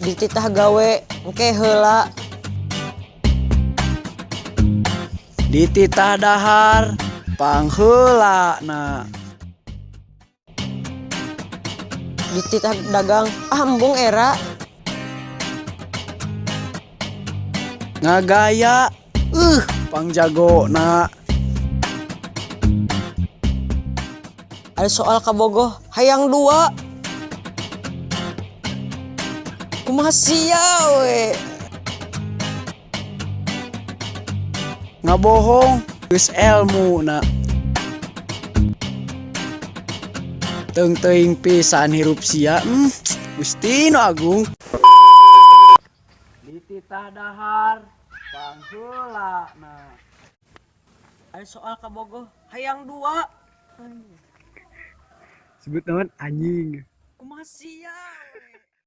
Dititah gawe engke heula. Dititah dahar pangheulana. Dititah dagang ah embung era. Ngagaya pangjagona. Ada soal kabogoh hayang dua. Kumaha sia we. Ngabohong geus elmuna. Teung teuing pisan hirup sia. Gusti nu Agung. Dititah dahar pangheulana. Ada soal kabogoh hayang dua. Sebut naon anjing. Kumaha sia.